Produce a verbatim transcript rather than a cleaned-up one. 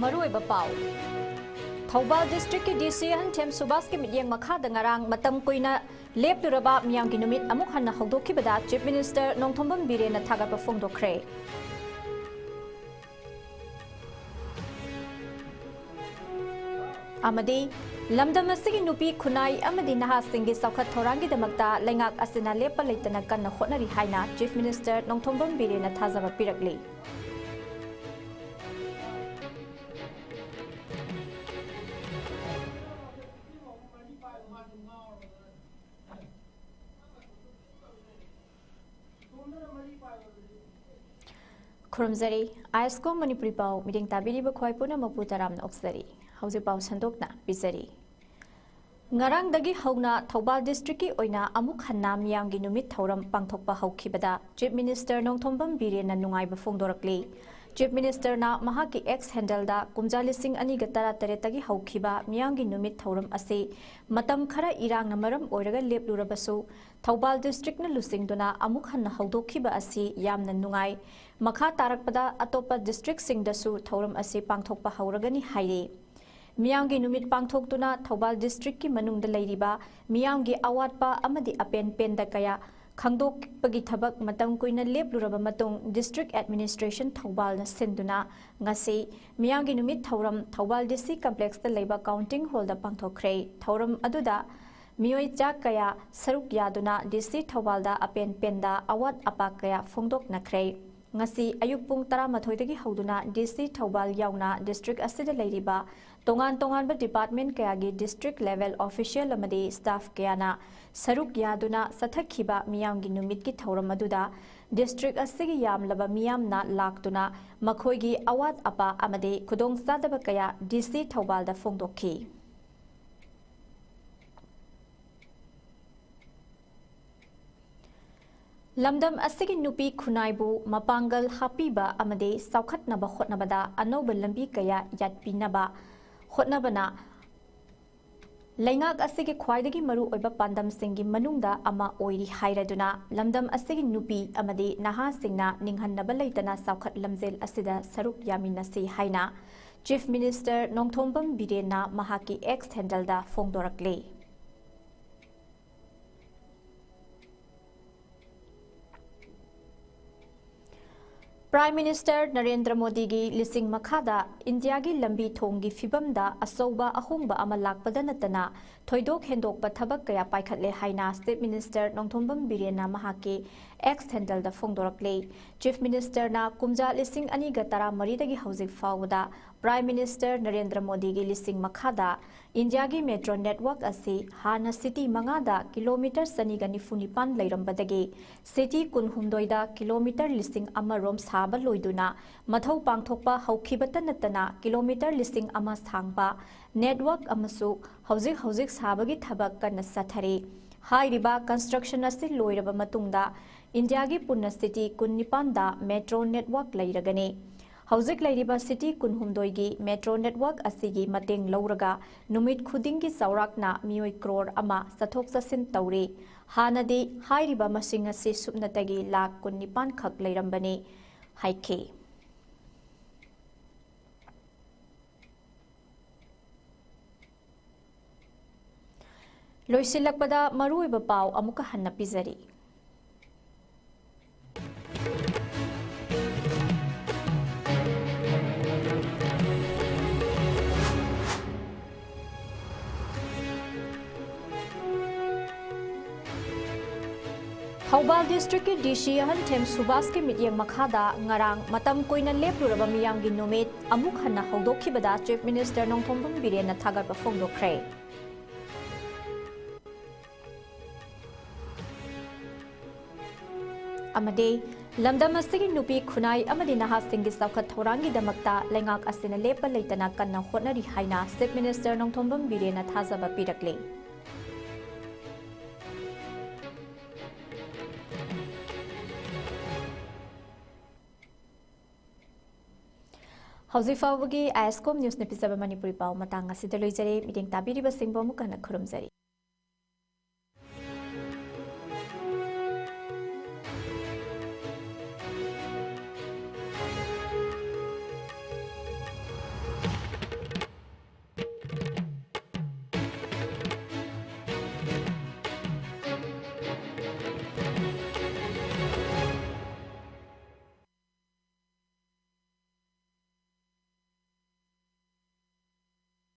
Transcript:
ꯃꯔꯨꯑꯣꯏꯕ ꯄꯥꯎ꯫ ꯊꯧꯕꯥꯜ ꯗꯤꯁꯇ꯭ꯔꯤꯛꯀꯤ ꯗꯤ ꯁꯤ ꯑꯍꯟꯊꯦꯝ ꯁꯨꯕꯥꯁꯀꯤ ꯃꯤꯠꯌꯦꯡ ꯃꯈꯥꯗ ꯉꯔꯥꯡ ꯃꯇꯝ ꯀꯨꯏꯅ ꯂꯦꯞꯂꯨꯔꯕ ꯃꯤꯌꯥꯝꯒꯤ ꯅꯨꯃꯤꯠ ꯑꯃꯨꯛ ꯍꯟꯅ ꯍꯧꯗꯣꯛꯈꯤꯕꯗ ꯆꯤꯐ ꯃꯤꯅꯤꯁꯇꯔ ꯅꯣꯡꯊꯣꯝꯕꯝ ꯕꯤꯔꯦꯟꯅ ꯊꯥꯒꯠꯄ ꯐꯣꯡꯗꯣꯛꯈ꯭ꯔꯦ꯫ ꯑꯃꯗꯤ ꯂꯝꯗꯝ ꯑꯁꯤꯒꯤ ꯅꯨꯄꯤ ꯈꯨꯟꯅꯥꯏ ꯑꯃꯗꯤ ꯅꯍꯥꯁꯤꯡꯒꯤ ꯆꯥꯎꯈꯠ ꯊꯧꯔꯥꯡꯒꯤꯗꯃꯛꯇ ꯂꯩꯉꯥꯛ ꯑꯁꯤꯅ ꯂꯦꯞꯄ ꯂꯩꯇꯅ ꯀꯟꯅ ꯍꯣꯠꯅꯔꯤ ꯍꯥꯏꯅ ꯆꯤꯐ ꯃꯤꯅꯤꯁꯇꯔ ꯅꯣꯡꯊꯣꯝꯕꯝ ꯕꯤꯔꯦꯟꯅ ꯊꯥꯖꯕ ꯄꯤꯔꯛꯂꯤ꯫ ꯈꯨꯔꯨꯝꯖꯔꯤ꯫ ꯑꯥꯏ ꯑꯦꯁ ꯀꯣ ꯃꯅꯤꯄꯨꯔꯤ ꯄꯥꯎ ꯃꯤꯠꯌꯦꯡ ꯇꯥꯕꯤꯔꯤꯕ ꯈ꯭ꯋꯥꯏ ꯄꯨꯝꯅꯃꯛꯄꯨ ꯇꯔꯥꯝꯅ ꯑꯣꯛꯆꯔꯤ꯫ ꯍꯧꯖꯤꯛ ꯄꯥꯎ ꯁꯟꯗꯣꯛꯅ ꯄꯤꯖꯔꯤ꯫ ꯉꯔꯥꯡꯗꯒꯤ ꯍꯧꯅ ꯊꯧꯕꯥꯜ ꯗꯤꯁꯇ꯭ꯔꯤꯛꯀꯤ ꯑꯣꯏꯅ ꯑꯃꯨꯛ ꯍꯟꯅ ꯃꯤꯌꯥꯝꯒꯤ ꯅꯨꯃꯤꯠ ꯊꯧꯔꯝ ꯄꯥꯡꯊꯣꯛꯄ ꯍꯧꯈꯤꯕꯗ ꯆꯤꯐ ꯃꯤꯅꯤꯁꯇꯔ ꯅꯣꯡꯊꯣꯝꯕꯝ ꯕꯤꯔꯦꯟꯅ ꯅꯨꯡꯉꯥꯏꯕ ꯐꯣꯡꯗꯣꯔꯛꯂꯤ꯫ ꯆꯤꯐ ꯃꯤꯅꯤꯁꯇꯔꯅ ꯃꯍꯥꯛꯀꯤ ꯑꯦꯛꯁ ꯍꯦꯟꯗꯜꯗ ꯀꯨꯝꯖꯥ ꯂꯤꯁꯤꯡ ꯑꯅꯤꯒ ꯇꯔꯥꯇꯔꯦꯠꯇꯒꯤ ꯍꯧꯈꯤꯕ ꯃꯤꯌꯥꯝꯒꯤ ꯅꯨꯃꯤꯠ ꯊꯧꯔꯝ ꯑꯁꯤ ꯃꯇꯝ ꯈꯔ ꯏꯔꯥꯡꯅ ꯃꯔꯝ ꯑꯣꯏꯔꯒ ꯂꯦꯞꯂꯨꯔꯕꯁꯨ, ꯊꯧꯕꯥꯜ ꯗꯤꯁꯇ꯭ꯔꯤꯛꯅ ꯂꯨꯆꯤꯡꯗꯨꯅ ꯑꯃꯨꯛ ꯍꯟꯅ ꯍꯧꯗꯣꯛꯈꯤꯕ ꯑꯁꯤ ꯌꯥꯝꯅ ꯅꯨꯡꯉꯥꯏ꯫ ꯃꯈꯥ ꯇꯥꯔꯛꯄꯗ ꯑꯇꯣꯞꯄ ꯗꯤꯁꯇ꯭ꯔꯤꯛꯁꯤꯡꯗꯁꯨ ꯊꯧꯔꯝ ꯑꯁꯤ ꯄꯥꯡꯊꯣꯛꯄ ꯍꯧꯔꯒꯅꯤ ꯍꯥꯏꯔꯤ꯫ ꯃꯤꯌꯥꯝꯒꯤ ꯅꯨꯃꯤꯠ ꯄꯥꯡꯊꯣꯛꯇꯨꯅ ꯊꯧꯕꯥꯜ ꯗꯤꯁꯇ꯭ꯔꯤꯛꯀꯤ ꯃꯅꯨꯡꯗ ꯂꯩꯔꯤꯕ ꯃꯤꯌꯥꯝꯒꯤ ꯑꯋꯥꯠꯄ ꯑꯃꯗꯤ ꯑꯄꯦꯟ ꯄꯦꯟꯗ ꯀꯌꯥ ꯈꯪꯗꯣꯛꯄꯒꯤ ꯊꯕꯛ ꯃꯇꯝ ꯀꯨꯏꯅ ꯂꯦꯞꯂꯨꯔꯕ ꯃꯇꯨꯡ ꯗꯤꯁꯇ꯭ꯔꯤꯛ ꯑꯦꯗꯃꯤꯅꯤꯁꯇ꯭ꯔꯦꯁꯟ ꯊꯧꯕꯥꯜꯅ ꯁꯤꯟꯗꯨꯅ ꯉꯁꯤ ꯃꯤꯌꯥꯝꯒꯤ ꯅꯨꯃꯤꯠ ꯊꯧꯔꯝ ꯊꯧꯕꯥꯜ ꯗꯤ ꯁꯤ ꯀꯝꯄ꯭ꯂꯦꯛꯁꯇ ꯂꯩꯕ ꯀꯥꯎꯟꯇꯤꯡ ꯍꯣꯜꯗ ꯄꯥꯡꯊꯣꯛꯈ꯭ꯔꯦ꯫ ꯊꯧꯔꯝ ꯑꯗꯨꯗ ꯃꯤꯑꯣꯏ ꯆꯥ ꯀꯌꯥ ꯁꯔꯨꯛ ꯌꯥꯗꯨꯅ ꯗꯤ ꯁꯤ ꯊꯧꯕꯥꯜꯗ ꯑꯄꯦꯟ ꯄꯦꯟꯗ ꯑꯋꯥꯠ ꯑꯄꯥ ꯀꯌꯥ ꯐꯣꯡꯗꯣꯛꯅꯈ꯭ꯔꯦ꯫ ꯉꯁꯤ ꯑꯌꯨꯛ ꯄꯨꯡ ꯇꯔꯥꯃꯥꯊꯣꯏꯗꯒꯤ ꯍꯧꯗꯨꯅ ꯗꯤ ꯁꯤ ꯊꯧꯕꯥꯜ ꯌꯥꯎꯅ ꯗꯤꯁꯇ꯭ꯔꯤꯛ ꯑꯁꯤꯗ ꯂꯩꯔꯤꯕ ꯇꯣꯉꯥꯟ ꯇꯣꯉꯥꯟꯕ ꯗꯤꯄꯥꯔꯠꯃꯦꯟ ꯀꯌꯥꯒꯤ ꯗꯤꯁꯇ꯭ꯔꯤꯛ ꯂꯦꯚꯦꯜ ꯑꯣꯐꯤꯁꯤꯌꯦꯜ ꯑꯃꯗꯤ ꯁ꯭ꯇꯥꯐ ꯀꯌꯥꯅ ꯁꯔꯨꯛ ꯌꯥꯗꯨꯅ ꯆꯠꯊꯈꯤꯕ ꯃꯤꯌꯥꯝꯒꯤ ꯅꯨꯃꯤꯠꯀꯤ ꯊꯧꯔꯝ ꯑꯗꯨꯗ ꯗꯤꯁꯇ꯭ꯔꯤꯛ ꯑꯁꯤꯒꯤ ꯌꯥꯝꯂꯕ ꯃꯤꯌꯥꯝꯅ ꯂꯥꯛꯇꯨꯅ ꯃꯈꯣꯏꯒꯤ ꯑꯋꯥꯠ ꯑꯄꯥ ꯑꯃꯗꯤ ꯈꯨꯗꯣꯡꯆꯥꯗꯕ ꯀꯌꯥ ꯗꯤ ꯁꯤ ꯊꯧꯕꯥꯜꯗ ꯐꯣꯡꯗꯣꯛꯈꯤ꯫ ꯂꯝꯗꯝ ꯑꯁꯤꯒꯤ ꯅꯨꯄꯤ ꯈꯨꯟꯅꯥꯏꯕꯨ ꯃꯄꯥꯡꯒꯜ ꯍꯥꯞꯄꯤꯕ ꯑꯃꯗꯤ ꯆꯥꯎꯈꯠꯅꯕ ꯍꯣꯠꯅꯕꯗ ꯑꯅꯧꯕ ꯂꯝꯕꯤ ꯀꯌꯥ ꯌꯥꯠꯄꯤꯅꯕ ꯍꯣꯠꯅꯕꯅ ꯂꯩꯉꯥꯛ ꯑꯁꯤꯒꯤ ꯈ꯭ꯋꯥꯏꯗꯒꯤ ꯃꯔꯨꯑꯣꯏꯕ ꯄꯥꯟꯗꯝꯁꯤꯡꯒꯤ ꯃꯅꯨꯡꯗ ꯑꯃ ꯑꯣꯏꯔꯤ ꯍꯥꯏꯔꯗꯨꯅ, ꯂꯝꯗꯝ ꯑꯁꯤꯒꯤ ꯅꯨꯄꯤ ꯑꯃꯗꯤ ꯅꯍꯥꯁꯤꯡꯅ ꯅꯤꯡꯍꯟꯅꯕ ꯂꯩꯇꯅ ꯆꯥꯎꯈꯠ ꯂꯝꯖꯦꯜ ꯑꯁꯤꯗ ꯁꯔꯨꯛ ꯌꯥꯃꯤꯟꯅꯁꯤ ꯍꯥꯏꯅ Chief Minister ꯅꯣꯡꯊꯣꯝꯕꯝ ꯕꯤꯔꯦꯟꯅ ꯃꯍꯥꯛꯀꯤ X handleꯗ ꯐꯣꯡꯗꯣꯔꯛꯂꯤ꯫ Prime Minister ꯅꯔꯦꯟꯗ꯭ꯔ ꯃꯣꯗꯤꯒꯤ ꯂꯤꯁꯤꯡ ꯃꯈꯥꯗ ꯏꯟꯗꯤꯌꯥꯒꯤ ꯂꯝꯕꯤ ꯊꯣꯡꯒꯤ ꯐꯤꯕꯝꯗ ꯑꯆꯧꯕ ꯑꯍꯣꯡꯕ ꯑꯃ ꯂꯥꯛꯄꯗ ꯅꯠꯇꯅ ꯊꯣꯏꯗꯣꯛ ꯍꯦꯟꯗꯣꯛꯄ ꯊꯕꯛ ꯀꯌꯥ ꯄꯥꯏꯈꯠꯂꯦ ꯍꯥꯏꯅ Chief Minister ꯅꯣꯡꯊꯣꯝꯕꯝ ꯕꯤꯔꯦꯟꯅ ꯃꯍꯥꯛꯀꯤ X handleꯗ ꯐꯣꯡꯗꯣꯔꯛꯂꯤ꯫ Chief Ministerꯅ ꯀꯨꯝꯖꯥ ꯂꯤꯁꯤꯡ ꯑꯅꯤꯒ ꯇꯔꯥꯃꯔꯤꯗꯒꯤ ꯍꯧꯖꯤꯛ ꯐꯥꯎꯕꯗ Prime Minister ꯅꯔꯦꯟꯗ꯭ꯔ ꯃꯣꯗꯤꯒꯤ ꯂꯤꯁꯤꯡ ꯃꯈꯥꯗ ꯏꯟꯗꯤꯌꯥꯒꯤ metro network ꯑꯁꯤ ꯍꯥꯟꯅ city ꯃꯉꯥꯗ kilometre ꯆꯅꯤꯒ ꯅꯤꯐꯨ ꯅꯤꯄꯥꯟ ꯂꯩꯔꯝꯕꯗꯒꯤ city ꯀꯨꯟꯍꯨꯝꯗꯣꯏꯗ kilometre ꯂꯤꯁꯤꯡ ꯑꯃ ꯔꯣꯝ ꯁꯥꯕ ꯂꯣꯏꯗꯨꯅ ꯃꯊꯧ ꯄꯥꯡꯊꯣꯛꯄ ꯍꯧꯈꯤꯕꯇ ꯅꯠꯇꯅ kilometre ꯂꯤꯁꯤꯡ ꯑꯃ ꯁꯥꯡꯕ network ꯑꯃꯁꯨ ꯍꯧꯖꯤꯛ ꯍꯧꯖꯤꯛ ꯁꯥꯕꯒꯤ ꯊꯕꯛ ꯀꯟꯅ ꯆꯠꯊꯔꯤ꯫ ꯍꯥꯏꯔꯤꯕ construction ꯑꯁꯤ ꯂꯣꯏꯔꯕ ꯃꯇꯨꯡꯗ ꯏꯟꯗꯤꯌꯥꯒꯤ ꯄꯨꯟꯅ city ꯀꯨꯟꯅꯤꯄꯥꯟꯗ metro network ꯂꯩꯔꯒꯅꯤ꯫ ꯍꯧꯖꯤꯛ ꯂꯩꯔꯤꯕ city ꯀꯨꯟꯍꯨꯝꯗꯣꯏꯒꯤ metro network ꯑꯁꯤꯒꯤ ꯃꯇꯦꯡ ꯂꯧꯔꯒ ꯅꯨꯃꯤꯠ ꯈꯨꯗꯤꯡꯒꯤ ꯆꯥꯎꯔꯥꯛꯅ ꯃꯤꯑꯣꯏ crore ꯑꯃ ꯆꯠꯊꯣꯛ ꯆꯠꯁꯤꯟ ꯇꯧꯔꯤ꯫ ꯍꯥꯟꯅꯗꯤ ꯍꯥꯏꯔꯤꯕ ꯃꯁꯤꯡ ꯑꯁꯤ ꯁꯨꯞꯅꯇꯒꯤ ꯂꯥꯈ ꯀꯨꯟꯅꯤꯄꯥꯟ ꯈꯛ ꯂꯩꯔꯝꯕꯅꯤ ꯍꯥꯏꯈꯤ꯫ ꯂꯣꯏꯁꯤꯜꯂꯛꯄꯗ ꯃꯔꯨꯑꯣꯏꯕ ꯄꯥꯎ ꯑꯃꯨꯛꯀ ꯍꯟꯅ ꯄꯤꯖꯔꯤ꯫ ꯊꯧꯕꯥꯜ districtꯀꯤ DC ꯑꯍꯟ ꯊꯦꯝ ꯁꯨꯕꯥꯁꯀꯤ ꯃꯤꯠꯌꯦꯡ ꯃꯈꯥꯗ ꯉꯔꯥꯡ ꯃꯇꯝ ꯀꯨꯏꯅ ꯂꯦꯞꯂꯨꯔꯕ ꯃꯤꯌꯥꯝꯒꯤ ꯅꯨꯃꯤꯠ ꯑꯃꯨꯛ ꯍꯟꯅ ꯍꯧꯗꯣꯛꯈꯤꯕꯗ Chief Minister ꯅꯣꯡꯊꯣꯝꯕꯝ ꯕꯤꯔꯦꯟꯅ ꯊꯥꯒꯠꯄ ꯐꯣꯡꯗꯣꯛꯈ꯭ꯔꯦ꯫ ꯑꯃꯗꯤ ꯂꯝꯗꯝ ꯑꯁꯤꯒꯤ ꯅꯨꯄꯤ, ꯈꯨꯟꯅꯥꯏ ꯑꯃꯗꯤ ꯅꯍꯥꯁꯤꯡꯒꯤ ꯆꯥꯎꯈꯠ ꯊꯧꯔꯥꯡꯒꯤꯗꯃꯛꯇ ꯂꯩꯉꯥꯛ ꯑꯁꯤꯅ ꯂꯦꯞꯄ ꯂꯩꯇꯅ ꯀꯟꯅ ꯍꯣꯠꯅꯔꯤ ꯍꯥꯏꯅ Chief Minister ꯅꯣꯡꯊꯣꯝꯕꯝ ꯕꯤꯔꯦꯟꯅ ꯊꯥꯖꯕ ꯄꯤꯔꯛꯂꯤ꯫ ꯍꯧꯖꯤꯛ ꯐꯥꯎꯕꯒꯤ ISCOM Newsꯅ ꯄꯤꯖꯕ ꯃꯅꯤꯄꯨꯔꯤ ꯄꯥꯎ ꯃꯇꯥꯡ ꯑꯁꯤꯗ ꯂꯣꯏꯖꯔꯦ꯫ ꯃꯤꯠꯌꯦꯡ ꯇꯥꯕꯤꯔꯤꯕꯁꯤꯡꯕꯨ ꯑꯃꯨꯛ ꯍꯟꯅ ꯈꯨꯔꯨꯝꯖꯔꯤ꯫